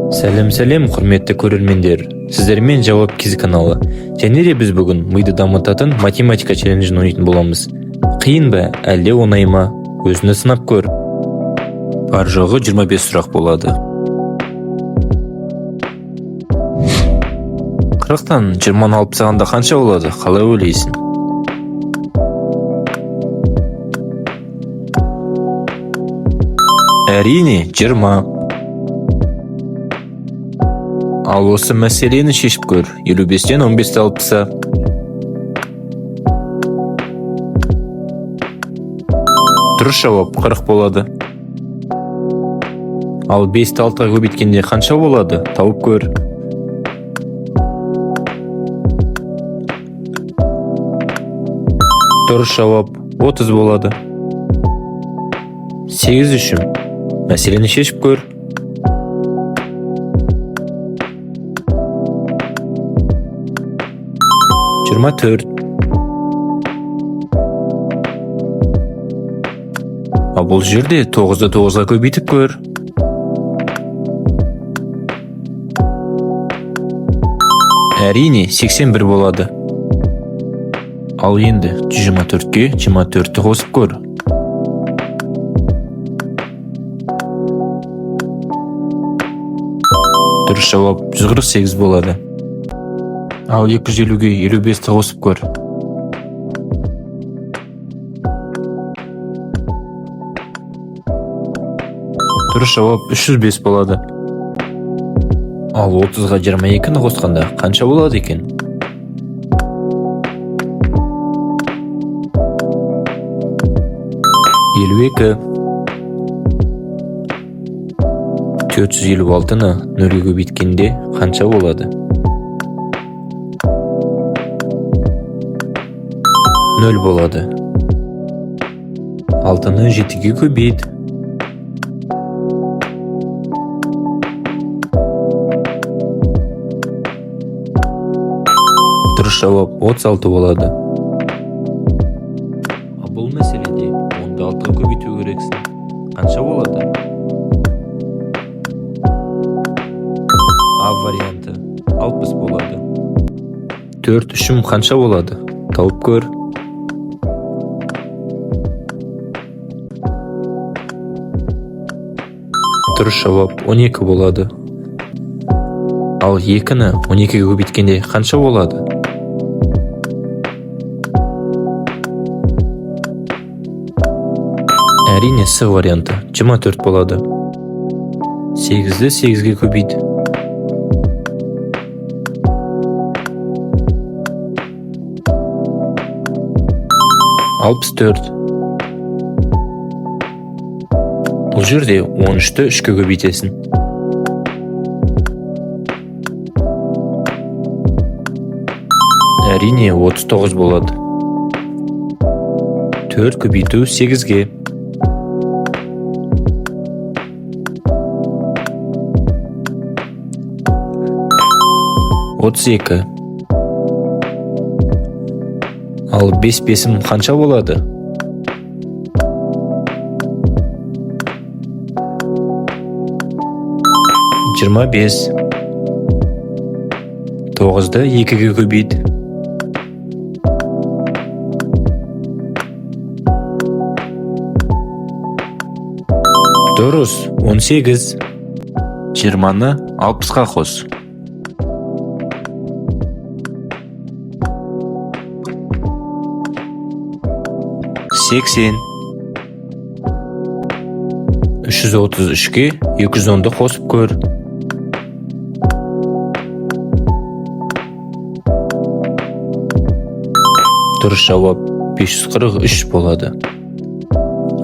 Сәлем, сәлем, құрметті көрермендер! Сіздермен Жауап Кз каналы. Және де біз бүгін миды дамытатын математика челленджін ойнайтын боламыз. Қиын ба, әлде оңай ма? Өзіңді сынап көр. Бар жоғы 25 сұрақ болады. 40-тан 20-ны алып тастағанда қанша болады, қалай ойлайсың? Әрине, 20. Ал осы мәселені шешіп көр. 55-тен 15-ті алып таста. Дұрыс жауап 40 болады. Ал 5-ті 6-ға көбейткенде қанша болады? Тауып көр. Дұрыс жауап 30 болады. 8 үшін мәселені шешіп көр. 24. Ал бұл жерде 9-ды 9-ға көбейтіп көр. Әрине, 81 болады. Ал енді 124-ке 24-ті қосып көр. Дұрыс жауап 148 болады. Ал 250-ге 55-ті қосып көр. Дұрыс жауап 305 болады. Ал 30-ға 22-ні қосқанда қанша болады екен? 52. 456-ны нөлге көбейткенде қанша болады? 0 болады. 6-ны 7-ге көбейт. Дұрыс жауап 36 болады. Ал бұл мәселеде 10-ды 6-ға көбейту керексің. Қанша болады? А варианты 60 болады. 4 үшім қанша болады? Тауып көр. Дұрыс жауап 12 болады. Ал 2-ні 12-ге көбейткенде қанша болады? Әрине, С варианты 24 болады. 8-ді 8-ге көбейт. 64. Бұл жерде 13-ті 3-ке көбейтесің. Әрине, 39 болады. 4 көбейту 8-ге. 32. Ал 5 бесім қанша болады? 25. 9-ды 2-ге көбейт. Дұрыс, 18. 20-ны 60-қа қос. 80. 333-ке 210-ды қосып көр. Дұрыс жауап 543 болады.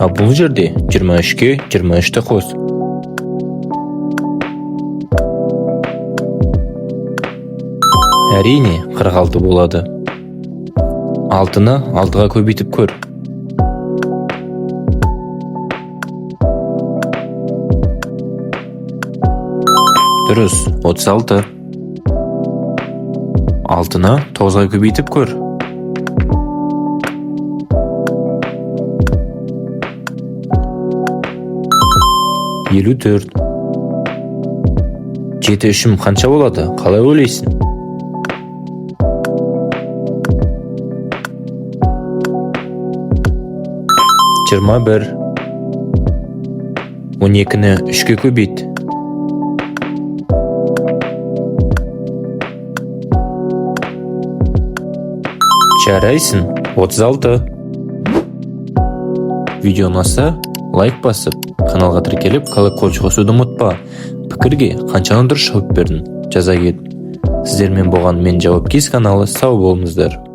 Ал бұл жерде 23-ке 23-ті қос. Әрине, 46 болады. 6-ны 6-ға көбейтіп көр. Дұрыс, 36. 6-ны 9-ға көбейтіп көр. 54. Жеті үшім қанша болады, қалай ойлайсың? 21. 12-ні 3-ке көбейт. Жарайсың, 36. Видео ұнаса, лайк басып, каналға тіркеліп, колокольчик қосуды ұмытпа. Пікірге қаншаны дұрыс жауап бердің, жаза кет. Сіздермен болған мен, Жауап Киз каналы. Сау болыңыздар.